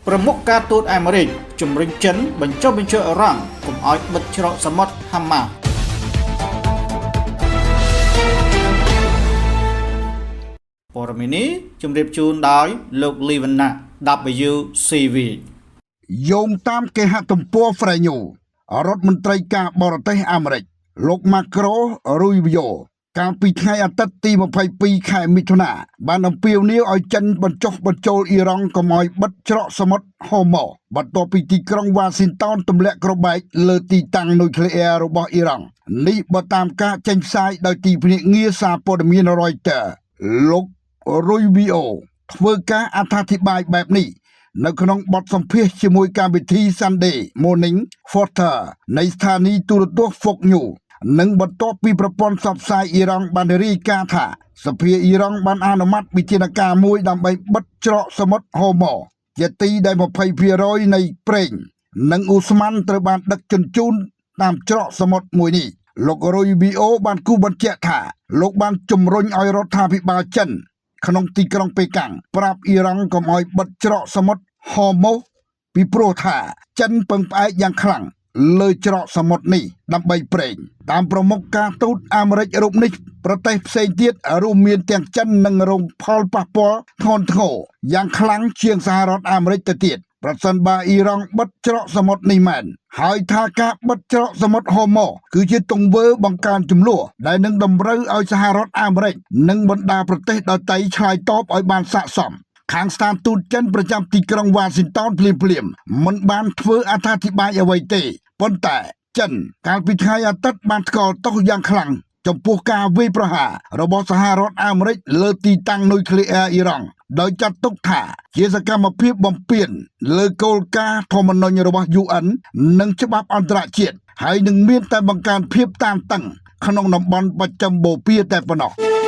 ប្រមុខការទូតអាមេរិកជំរុញចិនបញ្ចុះបញ្ចូលអ៊ីរ៉ង់កុំឲ្យបិទច្រកសមុទ្រហាម៉ាស់ព័ត៌មាននេះជម្រាបជូនដោយលោកលីវណ្ណៈ WCV យោងតាមគេហទំព័រ Frenyo រដ្ឋមន្ត្រីការបរទេសអាមេរិកលោកម៉ាក្រូរុយវីយ៉ូកាលពីថ្ងៃអាទិត្យទី22ខែមិថុនាបានអំពាវនាវឲ្យចិនបញ្ចុះបញ្ចូលអ៊ីរ៉ង់កុំឲ្យបិទច្រកសមុទ្រហូម៉ូបន្ទាប់ពីទីក្រុងវ៉ាស៊ីនតោនទម្លាក់គ្រាប់បែកលើទីតាំងនុយក្លេអ៊ែររបស់អ៊ីរ៉ង់នេះបើតាមការចេញផ្សាយដោយទីភ្នាក់ងារសារព័ត៌មាន Reuters លោករុយវីអូធ្វើការអត្ថាធិប្បាយបែបនេះ នៅក្នុងបទសម្ភាសន៍ជាមួយកម្មវិធី Sunday Morning Footer នៃស្ថានីយ៍ទូរទស្សន៍ Fox News និងបន្ទាប់ពីប្រព័ន្ធផ្សព្វផ្សាយអ៊ីរ៉ង់បានរាយការណ៍ថាសភាអ៊ីរ៉ង់បានអនុម័តវិធានការមួយដើម្បីបិទច្រកសមុទ្រហូម៉ូជាទីដែល20%នៃប្រេងនិងឧស្ម័នត្រូវបានដឹកជញ្ជូនតាមច្រកសមុទ្រមួយនេះលោករ៉ុយវីអូបានគូសបញ្ជាក់ថាលោកបានជំរុញឲ្យរដ្ឋាភិបាលចិន ក្នុងទីក្រុងប៉េកាំងប្រាប់អ៊ីរ៉ង់កុំឲ្យបិទច្រកសមុទ្រហូម៉ូសពីព្រោះថាចិនពឹងផ្អែកយ៉ាងខ្លាំងលើច្រកសមុទ្រនេះដើម្បីប្រេងតាមប្រមុខការទូតអាមេរិករូបនេះប្រទេសផ្សេងទៀតរួមមានទាំងចិននិងរងផលប៉ះពាល់ធ្ងន់ធ្ងរយ៉ាងខ្លាំងជាងសហរដ្ឋអាមេរិកទៅទៀតប្រសិនបើអ៊ីរ៉ង់បិទច្រកសមុទ្រនេះមែនហើយថាការបិទច្រកសមុទ្រហូម៉ូគឺជាទង្វើបង្កើនចំនួនដែលនឹងតម្រូវឲ្យសហរដ្ឋអាមេរិកនិងបណ្ដាប្រទេសដទៃឆ្លើយតបឲ្យបានស័ក្តិសមខាងស្ថានទូតចិនប្រចាំទីក្រុងវ៉ាស៊ីនតោនភ្លាមៗមិនបានធ្វើអត្ថាធិប្បាយអ្វីទេប៉ុន្តែចិនកាលពីថ្ងៃអាទិត្យបានថ្កោលទោសយ៉ាងខ្លាំងចំពោះការវាយប្រហាររបស់សហរដ្ឋអាមេរិកលើទីតាំងនុយក្លេអ៊ែរអ៊ីរ៉ង់ដោយចាត់ទុកថាជាសកម្មភាពបំពានលើគោលការណ៍ធម្មនុញ្ញរបស់ UN និងច្បាប់អន្តរជាតិហើយនឹងមានតែបង្កើនភាពតានតឹងក្នុងតំបន់បច្ចឹមបូព៌ាតែប៉ុណ្ណោះ។